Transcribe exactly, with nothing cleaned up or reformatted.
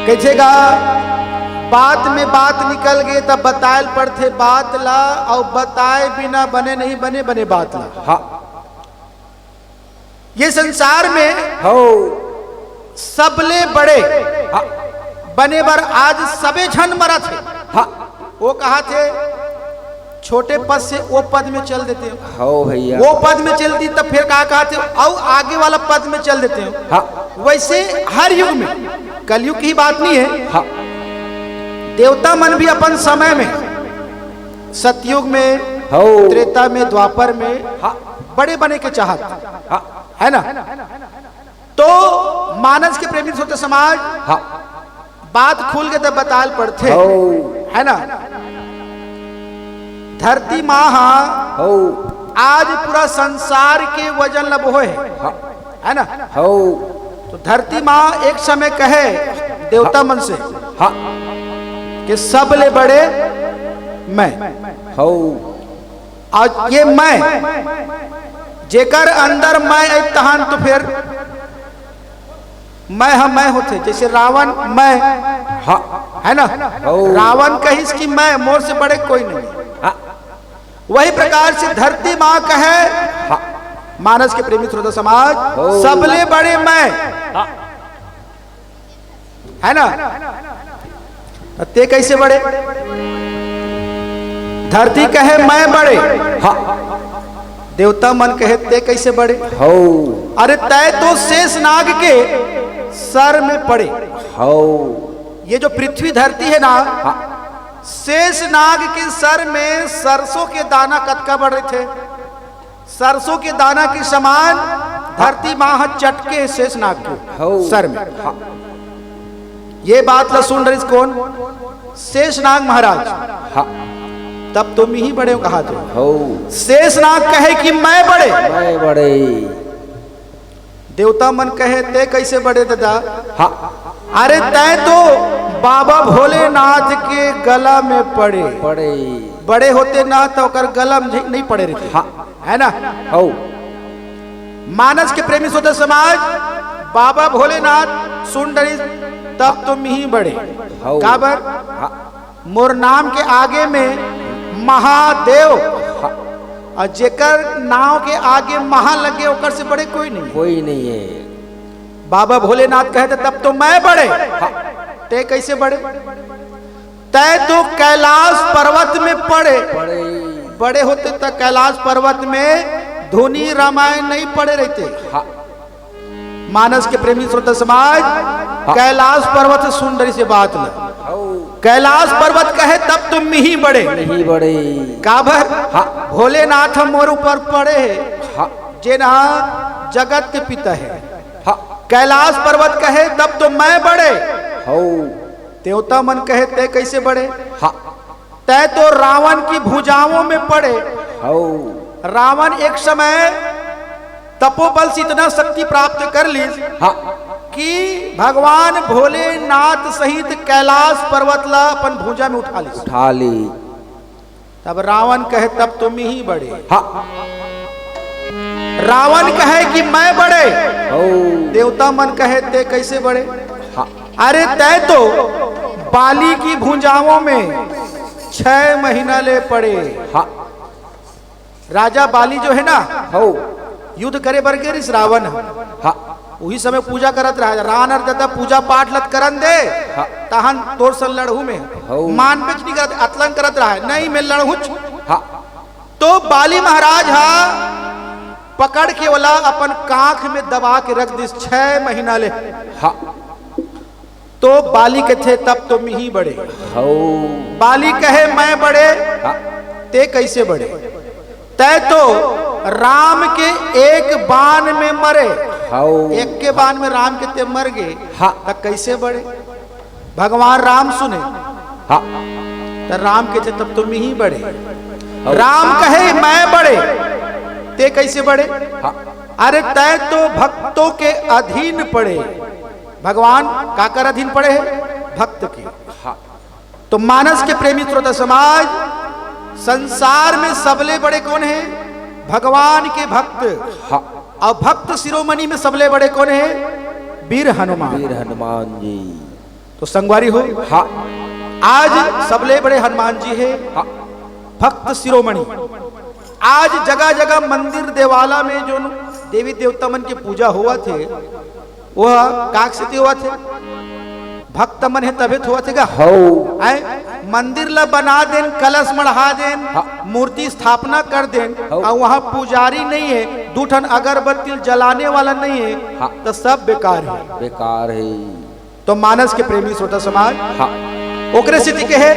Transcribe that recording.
कहिथे गा, बात में बात निकल गे, तब बतायल पड़थे बात ला, अउ बताए बिना बने नहीं बने, बने बात ला। हाँ। ये संसार में हो। सबले बड़े हाँ। बने बर आज सबे झन मरत हे। हाँ। वो कहाथे, छोटे पद से वो पद में चल देते हो। हो भैया। वो पद में चलती, तब फिर का कहाथे, अउ आगे वाला पद में चल देते हो। हाँ। वैसे हर युग में, कलयुग की बात नहीं है। हाँ। देवता मन भी अपन समय में, सतयुग में, हो। त्रेता में, द्वापर में, हाँ। बड़े बने के चाहत। हाँ। है ना? तो मानस के प्रेमी श्रोता समाज, हाँ। बात खुल के तब बतायल पड़थे, हो। है ना? धरती माँ हा, हो। आज पूरा संसार के वजन ल बोहे हे, हाँ। है ना? हो। तो धरती माँ एक समय कहे देवता मन से, हाँ। कि सबले बड़े मैं। हो। अउ ये मैं, जेकर अंदर मैं अइ तहान तो फिर मैं ह मैं होथे, जैसे रावण मैं, हाँ। है ना? हो। रावण कहिस कि मैं, मोर से बड़े कोई नहीं। हाँ। वही प्रकार से धरती माँ कहे, हाँ। मानस के प्रेमी श्रोता समाज, हो। सबले बड़े मैं। हाँ। है ना? त ते कैसे बड़े? धरती कहे मैं बड़े। हाँ। देवता मन कहे ते कैसे बड़े? हो। अरे तय तो शेष नाग के सर में पड़े। हो। ये जो पृथ्वी धरती है ना, हाँ। शेष नाग के सर में सरसों के दाना कतका बड़े थे? सरसों के दाना के समान धरती माँ ह चटके शेषनाग के हो। सर में। हाँ। ये बात ला सुन रहिस कोन? शेषनाग महाराज। हाँ। तब तो मिही बड़े कहाथे। हो। शेषनाग कहे कि मैं बड़े। मैं बड़े। देवता मन कहे, "ते कैसे बड़े ददा?" हाँ। अरे, तय तो बाबा भोलेनाथ के गला में पड़े। पड़े। बड़े होते ना तो ओकर गला में नहीं पड़े रहते। हाँ। है ना? हो। मानस के प्रेमी श्रोता समाज, बाबा भोलेनाथ सुन डरिस, तब तो मिही बड़े। हो। काबर? हाँ। मोर नाम के आगे में महादेव, हाँ। अउ जेकर नाम के आगे महा लगे, ओकर से बड़े कोई नहीं। कोई नहीं है। बाबा भोलेनाथ कहे थे, "तब तो मैं बड़े।" हाँ। ते कैसे बड़े? तय तो कैलाश पर्वत में पड़े। पड़े। बड़े होते त कैलाश पर्वत में धुनी रामायण नहीं पड़े रहते। हाँ। मानस के प्रेमी श्रोता समाज, हाँ। कैलाश पर्वत सुन रहिस ये बात ल। हो। कैलाश पर्वत कहे, "तब तो मिही बड़े।" मिही बड़े। काबर? हाँ। भोलेनाथ मोर ऊपर पड़े हे, हाँ। जेन ह जगत के पिता हे। हाँ। कैलाश पर्वत कहे, "तब तो मैं बड़े।" हो। देवता मन कहे, "ते कैसे बड़े?" हाँ। तय तो रावण की भुजाओं में पड़े। हो। रावण एक समय तपोबल से इतना शक्ति प्राप्त कर ली, हाँ। कि भगवान भोलेनाथ सहित कैलाश पर्वत ला अपन भुजा में उठा ली। उठा ली। तब रावण कहे, "तब तो मिही बड़े।" हाँ। रावण कहे कि मैं बड़े। हो। देवता मन कहे, "ते कैसे बड़े?" हाँ। अरे, तय तो बाली की भुजाओं में छह महीना ले पड़े। हाँ। राजा बाली जो है ना, हो। युद्ध करे बर गे रिस रावण ह। हाँ। उही समय पूजा करत रहा, रान अर ददा पूजा पाठ लत करन दे, हाँ। तहन तोर सन लड़हू में। हो। मान बेच नहीं करत, अतलन करत रहा, नहीं मैं लड़हूच। हाँ। तो बाली महाराज हा पकड़ के ओला अपन कांख में दबा के रख दिस छह महीना ले। हाँ। तो बाली कथे, "तब तो मिही बड़े।" हो। बाली कहे, "मैं बड़े, हाँ। ते कैसे बड़े? तय तो राम के एक बाण में मरे।" हो। एक के बाण में राम के ते मर गे, हाँ। त कैसे बड़े? भगवान राम सुने। हाँ। त राम कथे, "तब तो मिही बड़े।" हो। राम कहे, "मैं बड़े, ते कैसे बड़े?" हाँ। अरे, तय तो भक्तों के अधीन पड़े। भगवान काकर अधीन पड़े हे? भक्त के। हाँ। तो मानस के प्रेमी श्रोता समाज, संसार में सबले बड़े कौन हे? भगवान के भक्त। हाँ। अउ भक्त शिरोमणि में सबले बड़े कौन हे? वीर हनुमान। वीर हनुमान जी। तो संगवारी हो, हाँ आज सबले बड़े हनुमान जी हे हाँ भक्त शिरोमणि। आज जगह जगह मंदिर देवाला में जो देवी देवता मन के पूजा होवत हे, वह काक सेती होवत हे? भक्त मन हे तभे तो होवत हे का? हौ आय, मंदिर ला बना देन, कलश मढ़ा देन, हाँ। मूर्ति स्थापना कर देन, हौ। और वहाँ पुजारी नहीं है, दू ठन अगरबत्ती जलाने वाला नहीं है, हाँ। तो सब बेकार है। बेकार है। तो मानस के प्रेमी श्रोता समाज, हाँ ओकरे सेती कहे